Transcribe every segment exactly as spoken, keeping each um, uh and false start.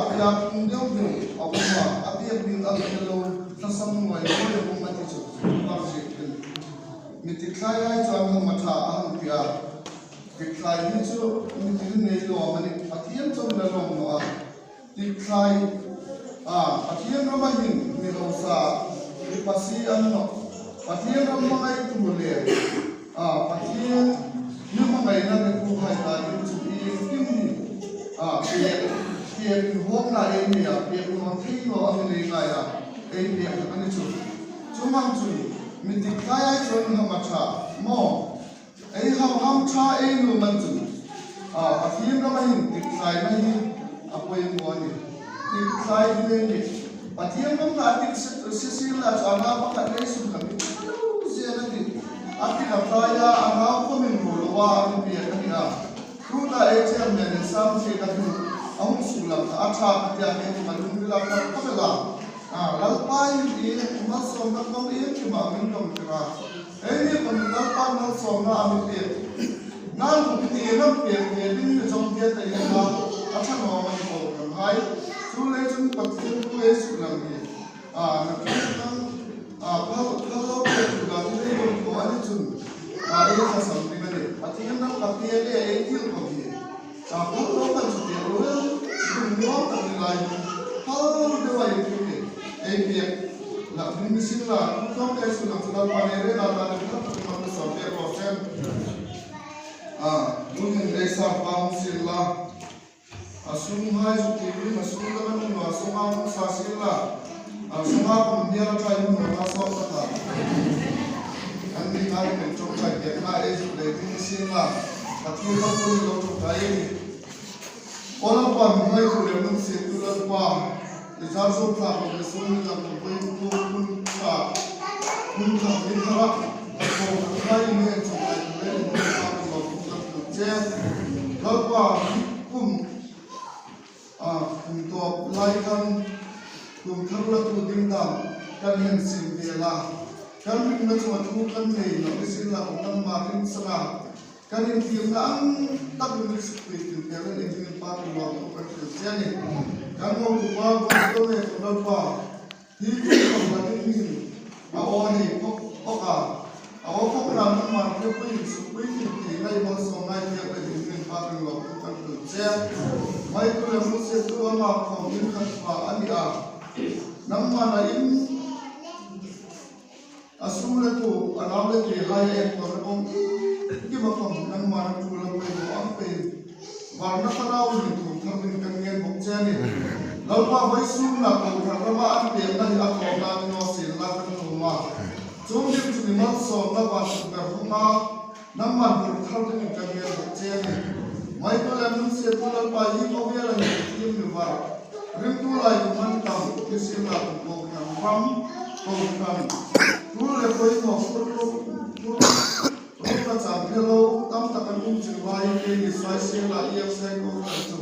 Piak ding deu deu a um a, a piak ding a um lo, thlasam nuoi nuoi a um a ti chu. Var zik ding. Mi tikthlai hai chu an hang ṭha a hang ti a. Tikthlai hi chu mi tin nei lawm a nih, Pathien chauh a lawm naw a. Tikthlai, a, Pathien rama hin mi hausa, mi pasi an naw. Pathien ram hmangaitu le, a, Pathien mi hmangaina le kuhai ta ding chu iengkim hi, a, pek, pek inhawkna ei nei a, pek nuom thei naw a mi nei ngai a, ei pek a ni chu. Chu hmang chun, mi tikthlai hai chu an hang ṭha maw. Ei hang hang ṭha ei nuom an chun, a, Pathien rama hin tikthlaina hi a poimaw a nih. Tikthlai hi a nih. Pathien ram a tik si, si, si la chu a nau pakhat nei suk kha mi ṭha lo zie a nih. A tik a tlai a, a nau khawm inruol loa a mi pek a nih a. Tuta ei chairman in sam si ka tu a hung suklang kha a ṭha ka ti a, kei khawm a lungrila kha ka bela. A, Lalpa in i malsawmna kawng iengkima min dawng tir a. Eini khawm Lalpa malsawmna a mi pek. Nang khawm i ti lam pek ve ding hi zawng ve ta ila, a ṭha naw a ni ko kan hai. Chu lei chun Pathien thu ei suklang hi. A, na kan kan, a, phal, phal lo pek tu da ti lei dawng ko a ni chun. A, ei thlasam ding a nih. Pathien ram ka pek le ei thil ko hi. A, phal lo kan chu pek lo, kum nuam tak ni lai. Phal deu a ei pek, ei pek. La, min mi sin la, kum nuam te su la, chu la pa ne re la, la ne la, kum nuam te sa pek lo chen. A, kum nuam te sa pa hung sin la. A sum hai chu ti min a sum la kan hung la, sum a hung sa sin la. A, sum a kum dia la trai hung la, sa ta ta. An ni ka pen chok trai pek na, ei chu le, min mi sin la. A ti la kum lo chok trai ni. Aw Lalpa, mi hmaitu le hmun sietu Lalpa, i zar zo thlak lo le sung ni lam lo poi tu hun tha, hun tha ni tha ra, ko ka khai ni en chung ai tu le ni tha lo kum tak tu che. Lalpa, kum, a, kum tawp lai khan, kum thar la tu ding dam, kan hen sin ve la. Kan ringna chunga thu kan nei lo, i sin la kum kan ma ring sanga. Kan intirna ang tak min suk pui tin tel in inhming pa kan lawm kan hril che a nih. Kan lawmthu pa, kan lawmthu pa, hi kan lawm la ding hin a aw hei phok phok a, a aw phok ram nangman hril pui in suk pui tin ti ngai malsawm ngai tel in inhming pa kan lawmthu kan hril che. Hmaitu le hmun sietu ama khawm in khat pa a ni a. Nangman a in A sum le tu, a nau le te hai a en tawk a kawng iengkima khawm nangma na tu lo pei lo ang pei. Varna Thlarau in thum thar ding kan ngen bawk che a nih. Lalpa, vawisun na kohran rama an pekna hi a tawpna ni naw sien la kan nuom a. Chuong ding chu ni malsawmna van suk ber hung a. Nangman bur thar dingin kan ngen bawk che a nih. Hmaitu le hmun sietu Lalpa hi khawvela hin thiem ni var. Ringtu lai kum an tam, ni sien la kum kohran ram, kohran. Tul le poimaw, tul, tul, tul, tul ka chang phelo, tam tak an um ching lai, keini Saisel a E F C kohran chu.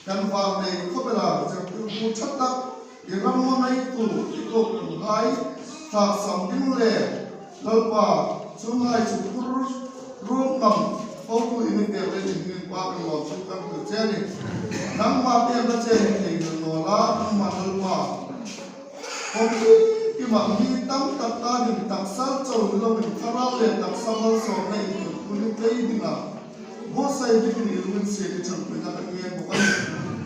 Kan vak nei khawp el a, zirtirtu ṭha tak, i ram hmangai tu, i kohranhai, thlak sam ding le, Lalpa, chuonghai chu phur ruok ngam, hotu i mi pek le inhming pa kan lawmthu kan hril che a nih. Nangma pekna che hi thei ngei naw la, nangma Lalpa. Khawm iengkima mi tam tak ta ding taksa chau ni loin thlarau le taksa malsawmna intuok hun i tei dinga. Buotsai dingin i lunginsiet i ṭhangpuina kan ngen bawk a nih.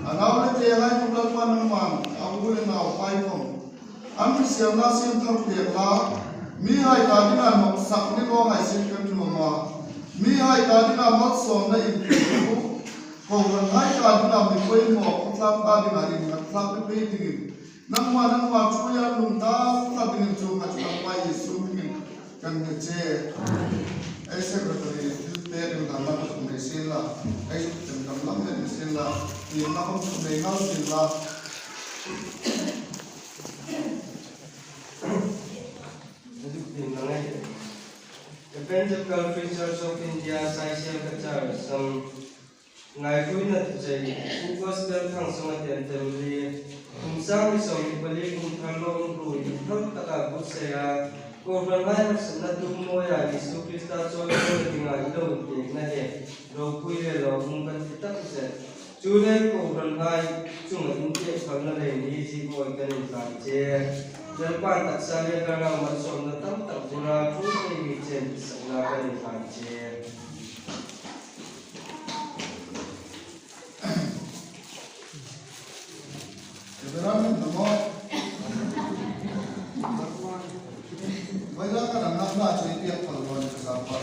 A nau le te hai khawm Lalpa nangman, a u le nauhai khawm. An mi siemna siem thar pek la, mihai ta dinga nawksak ni naw hai sien kan nuom a. Mihai ta dinga malsawmna intuok. Kohranhai ta dinga mi poimaw, khawtlang ta dinga innghat thlak pei pei dingin. Nangma, nangma ṭhuoia nung ta tlat dingin chuong a chu Lalpa Isu hmingin kan ngen che. Ei secretary, thil pek ding dan la ka nei sien la. Ei secretary dam lam nei sien la. Ti ma khawm nei ngal sien la. Evangelical Free Church of India, Saisel ka char sam. Ngaituona thuchei, Pu Gospel Thangsunga Tentem le, kum sang hni sawmhni pali kum thar lawmthu inthawk taka buotsaia, kohranhai harsatna tum mawia Isu Krista chawimawina dinga i lo inpekna hi, ropui le lawmum kan ti takzet. Chuleiin kohranhai chunga inpêk phalna lei ni ziek awi kan inhlan che. Lalpan taksa le thlarau malsawmna tamtak bura thu thei mi chen sakna kan inhlan che. Abraham namo. Vai la ka ram na la chei piak pal wan ka sa pa.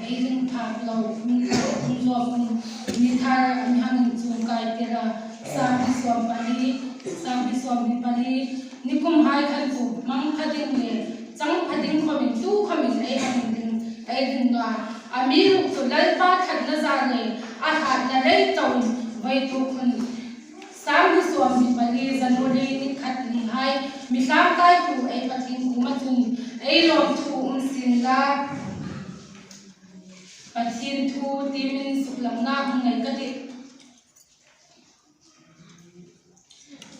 Ei ring thak lo, mi thar hung zawm un, mi thar a mi hang inchungkai tir a, sangni sawm pali, sangni sawmhni pali, nikumhai khan chu hmang pha ding le chang pha ding khawmin, tu khawmin ei hang inding, ei ring naw a. Amiruokchu Lalpa ṭhatna zar le a hratna lei chauin vawituk hun, sangni sawmhni pali, January ni khat nihai, mi tlangkaitu ei Pathien kuoma chun ei lawmthu um sien la, Pathien thu tiemin suklanna hung nei ka tih.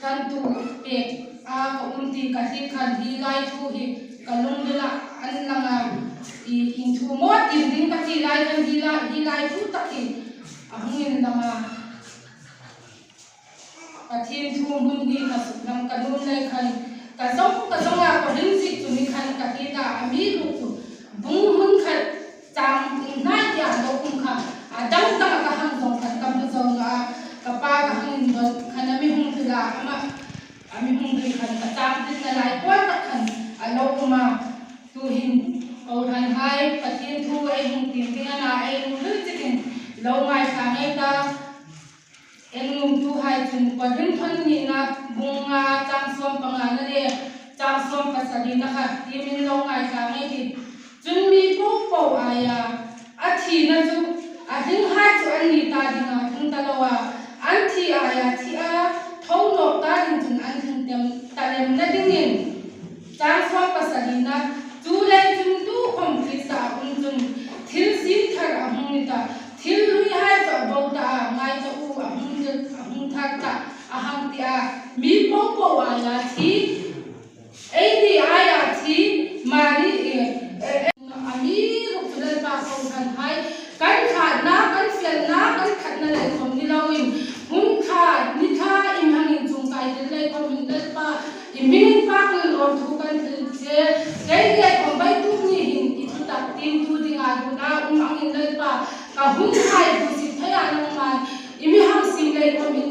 Kan tuok pek a ka um ti ka hriet khan hi lai thu hi ka lungrila an lang a, i, in thu maw tiem ding ka ti lai khan hi lai, hi lai thu tak hi a hung inlang a. Pathien thu hmun hi ka suklang ka nuom lei khan ka zawng, ka zawng a ka ring ziek chu ni khan ka hriet a, amiruokchu bung hmun khat chang inhnai tia lo um kha, a dang dang a ka hang zawng khan ka hmu zo naw a, ka pa ka hang indawn khan a mi hung hril a, ama a mi hung hril khan ka chang hrilna lai kual tak khan a lo um a. Tuhin kohranhai Pathien thu ei hung tiem ding a na, ei hung hril chitin lo ngaithla ngei ta. Ei nuomtuhai chun Korinth nihna bung nga chang sawm pangana le chang sawm pasalina kha tiemin lo ngaithla ngei ei tih. Chun mi popo aia a thina chu a hlinghai chu an ni ta dinga hling ta lo a, an thi aia thi a tho nawk ta ding chun an hling tem ta lemna dingin Chang sawm pasalina, chuleiin chun tukhawm Krista a um chun thil siem thar a hung ni ta, thil luihai chu a bo ta a, ngai ta u, a hung thar, a hung thar ta, a hang ti a. Mi popo aia thi, ei ni aia thi, mani, e, e, e, amiruokchu Lalpa kohranhai, kan ṭhatna, kan felna, kan ṭhatna lei khawm ni loin, hun ṭha, ni ṭha, in hang inchungkai tir lei khawmin Lalpa, i hming inpâk lawmthu kan hril che, kei le khawm vawituk ni hin i thutak tiemtu dinga huna um angin Lalpa, ka hunhai dusit theia nangman i mi hang siem lei khawmin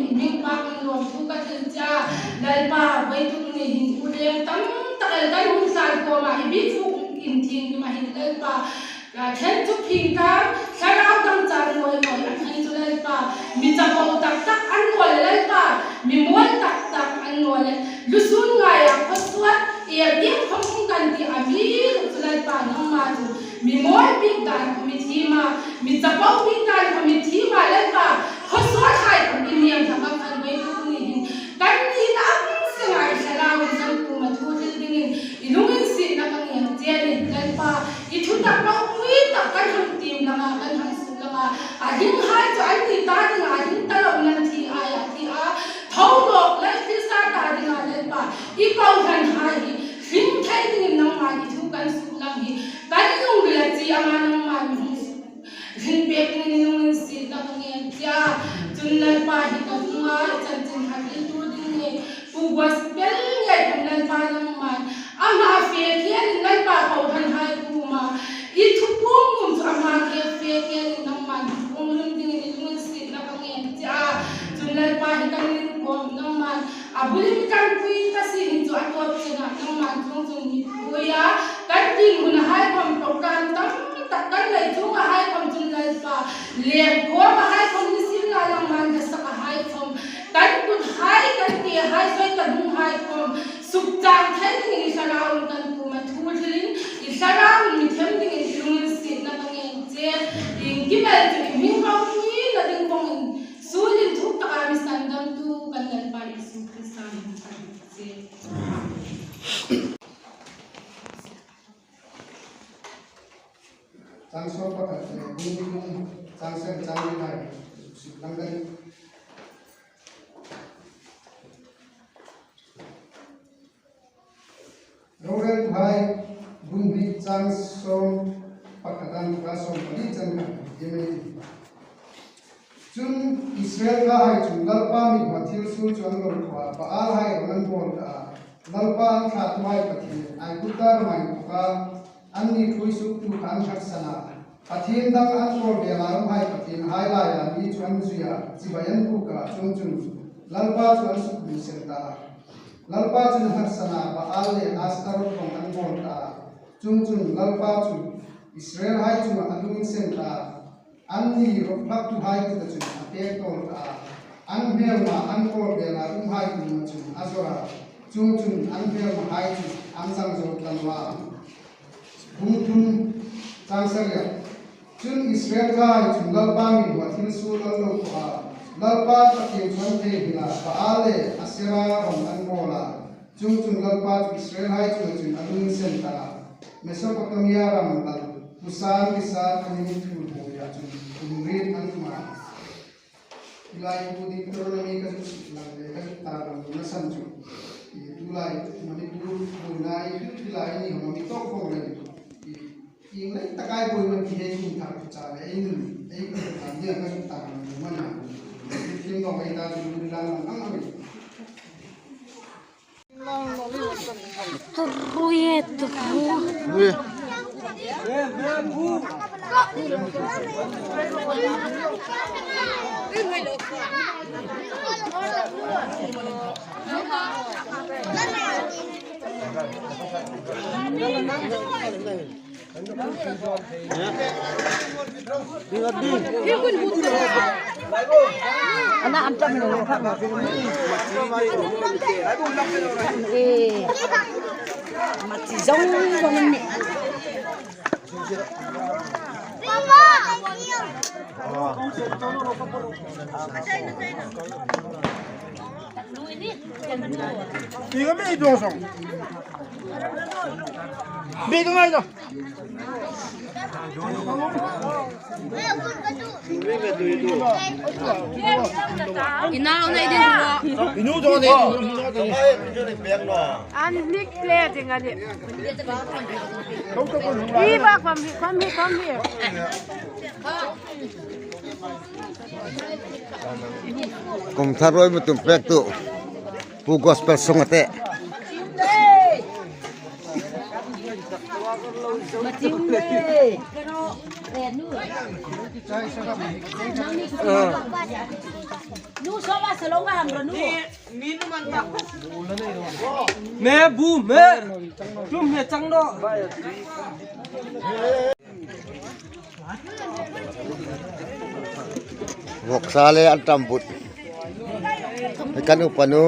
Thu ka hril che a, Lalpa, vawituk ni hin u leng tam tak el kan hung tlan khawm a, i biek thu inthieng ni ma hin Lalpa, a, ṭhen chu phing ta, thlarau dang chang mawi mawi an hang chu Lalpa, mi chapo tak tak an naw le Lalpa, mi mawl tak tak an naw le, lusûn ngaia khawsuol, i a biek khawm hung kan ti a mi chu Lalpa nangma chu, mi mawl bik dan kha mi thiem a, mi chapo bik dan kha mi thiem a Lalpa, khawsuol hai kha mi niam thak a khan vawituk ni hin. Kan ni na ang se ngai thlarau in kan kuoma thu hril dingin i lunginsietna ka ngen che a nih Lalpa. I thutak ropui tak kan hang tiem langa, kan hang suk langa. A hlinghai chu anni ta dinga, a hling ta lo nan thi aia thi a. Tho nawk Lal Krista ta dinga Lalpa. I kohranhai hi hling thei dingin nangman i thu kan suk lang hi. Kan lungrila chi anga nangman mi hung suk. Hring pek dingin i lunginsietna ka ngen che a. Chun Lalpa hi ka hung a, i chanchin kha hril tu ding ni. Pu Gospel ngei kan Lalpa nangman. Ama fe khian Lalpa kohranhai kuoma. I thu pum pum chu ama fe khian nangman. Pum lum dingin i lunginsietna ka ngen che a. Chun Lalpa hi kan ring khawm nangman. A bul mi kan pui ta si hin chu a tawp chena nangman chung chung mi pui a. Kan ding hun a hai khawm program tam tak kan nei chung a hai khawm chun Lalpa. Lem khawm a hai khawm ni sim la nangman ka sak a hai khawm. Kan kut hai kan ti hai soi ka dung hai khawm. Suk chang thei dingin i thlarau kan kuoma thu hrilin i thlarau mi them dingin i lunginsietna ka ngen che. Iengkim el chu i hming ropui na ding vawngin. Suolin thuk taka mi sandamtu kan Lalpa Isu Krista hmingin kan che. Chang sawm pakhat le bung thum, chang sawm chang li hai. Suk lang kan. Rorel Thai bung hni chang sawm pakhat an ka sawm pali chan ka ti mai ti. Chun Israel hai chun Lalpa mi hma thil suol chu an lo thaw a, Baal hai rawng an bawl ta a, Lalpa an thlatuhai Pathien, Aigupta rama inthoka anni ṭhuoi suoktu kha an hrang san a, Pathien dang an kawr vela umhai Pathien hai laia mi chu an zui a, chibai an buk a, chuongchun Lalpa chu an suk lunginsen ta a. Lalpa chun a hrang san a, Baal le Astarot rawng an bawl ta a. Chuongchun Lalpa chu Israel hai chunga a lunginsen ta a. Anni rawk hlaktuhai kuta chun a pek tawl ta a. An hmelma an kawr vela umhai kuoma chun a zawr a. Chuongchun an hmelmahai chu an zang zo ta naw a. Bung thum chang sari a. Chun Israel hai chun Lalpa mi hma thil suol an lo thaw a. Lalpa Pathien chu an theinghil a, Baal le Asera rawng an bawl a. Chuongchun Lalpa chu Israel hai chunga chun a lunginsen ta a. Mesopotamia ram lal Kusan Risathaim thuolbuoia chun kum riet an um a. Hi lai hi Deuteronomy ka zuk suk lang le, ka zuk tar lang na san chu. I tu lai Manipur buoina i thil thil lai ni hma mi tawk khawm le. I, i lai takai buoi man ti hei kum thar chu cha le, ei nun, ei kum thar ni ka zuk tar lang le man a. Thil no ei ta chu ni lang lang ang a. Ruye tu. Ruye. Ana an tam lo kha. Eh. Mati zong zong ni. Tiga mi dong song. Mi dong ai dong. Inau nei din ruo. Inu dong nei. An nik le ding a ni. Hi ba, come here, come here, come here. Kum thar ruoi mi tum pek tu. Pu Gospel song a te. Nu, so ba salonga ham ro nu. Me bu me. Tum me chang no. Vawksa le an tam but. Kan upa nu.